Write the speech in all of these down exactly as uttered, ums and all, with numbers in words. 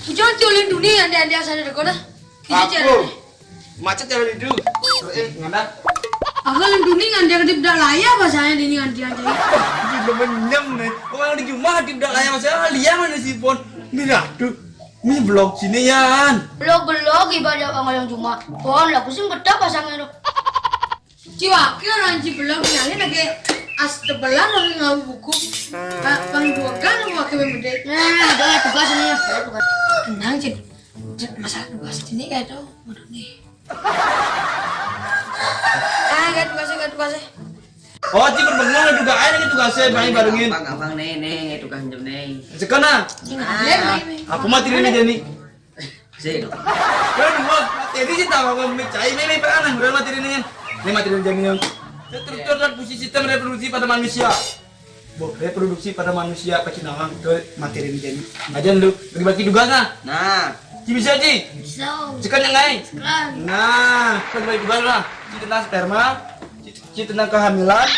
Ujang culin dunia ande-ande asana deko nah. Ini cara. Macet cara itu. Eh, ngana. Aku lem dunia ande kedip dak laya bahasanya di ini ande aja. Gila menyem nih. Orang di rumah kedip dak laya bahasanya liang mana si pon. Ini dah tuh. Ini blog sini yan. Blog-blog ibadah orang yang cuma. Pon lah pusing betah pasangnya tuh. Ci wakil orang ci belum nyalin lagi as tebelan lagi ngau buku. Bang dua kan wakil memede. Nah, ada tugas ini ya. Tenang, Cin. Masalah tugas ini kayak tuh, waduh nih. Ah, gak tugasnya, gak tugasnya. Oh, ci berbengong juga aja nih tugasnya, main barengin. Gampang, gampang nih, nih, tugas jam nih. Sekarang, apa mati ini jadi? Sih. Kan dua, jadi kita mau mencari meme peranang, udah mati ini. Ini mati ini jaminan. Struktur dan fungsi sistem reproduksi pada manusia. Bu, reproduksi pada manusia pecinawang ke materi ini jadi. Aja lu bagi-bagi tugas nah. Nah. Ci bisa ci. Bisa. Cekan yang lain. Cekan. Nah, kan bagi tugas lah. Ci tentang sperma, ci, ci tentang kehamilan,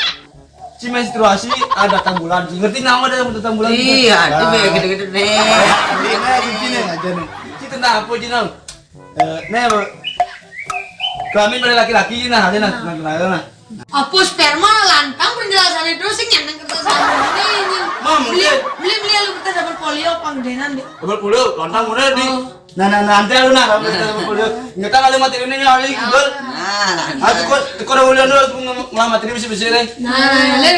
ci menstruasi, ada datang bulan. Ci ngerti nama ada datang bulan? Iya, itu be gitu-gitu nih. Ini aja nih. Ci tentang apa ci nang? Eh, nih, Bu. Kelamin pada laki-laki nah, ada nah, nah, nah, nah. Apa sperma lantang penjelasannya terus sih nyantang kertas ini. Mam, beli, beli, beli lu kertas double folio pangdenan deh. Double folio, lantang mana di? Nah, nah, nanti lu nah, double folio. Nggak tahu kalau materi ini nyali Google. Nah, aku kok, kok udah udah dulu aku ngelamar materi bisa bisa deh. Nah, nah, nah, nah.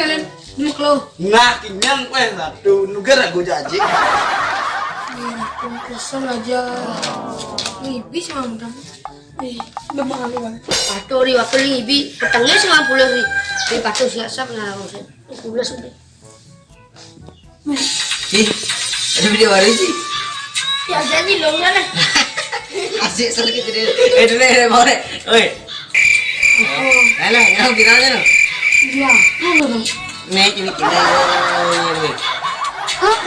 Ini mau keluar. Nah, kenyang weh, aduh, nugar aku jaji. Iya, kesel aja. Ngibis mah udah. Nih, udah makan nih, Bang. Patuh di waktu ngibi, petengnya sembilan puluh nih. Di patuh siap-siap nah, udah. Udah sudah. Sih, ada video baru sih. Ya jadi lo mana? Asik sedikit jadi. Eh, dulu ya, mau deh. Oi. Alah, yang viralnya lo. Iya, apa dong? Nih, ini kita. Hah?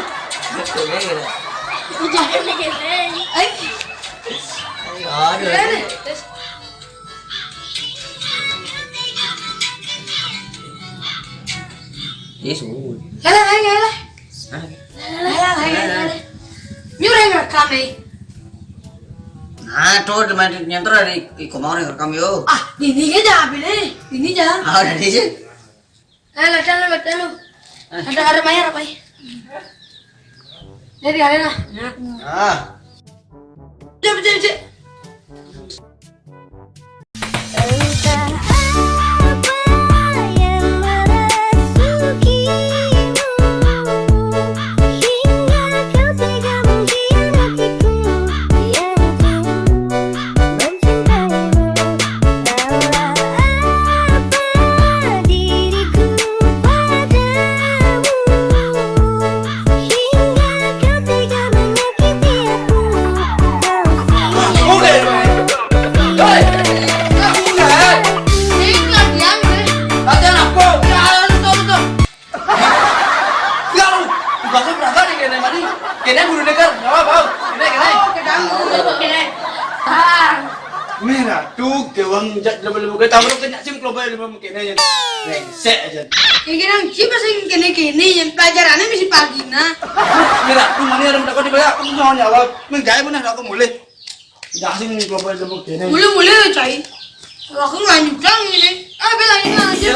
Betul ya, gitu. Jangan diketek. Eh, aduh. Ini suruh. Alah, alah, alah. Hah? Alah, alah, alah, alah. Ini orang yang rekam nih. Nah, tuh teman nyentuh dari iko mau rekam yo. Ah, ini aja apa nih? Ini aja. Ah, udah di sini. Eh, latihan lu, latihan lu. Ada, ada mayar apa ya? Jadi ada lah. Nah. Ah. Cek, cek, cek. Entah apa yang merasukimu hingga kau tega mengkhianatiku. Biarku mencintaimu. Taulah apa diriku padamu hingga kau tega menyakiti aku. Kau Hei, hei, hei. Ini latihan, bre. Latihan apa? Ya, lu tau, lu tau. Ya, lu. Tugasnya berapa nih, kene mani? Kene guru deker, nggak apa-apa. Kene, kene. Oh, kedang, kene. Ah. Merah tuh, kewang jak dalam muka, tahu kena sim kalau bayar lima mungkin aja. Rengsek aja. Yang kena sim masih kene-kene, yang pelajarannya masih pagi, nah. Merah tuh, mana ada mendapat dibayar, aku mau nyawa. Menggaya mana aku mulai. Ndak sing global jemput kene. Mulai-mulai, Cai. Aku lanjutkan ini. Ah, belain aja. Yo.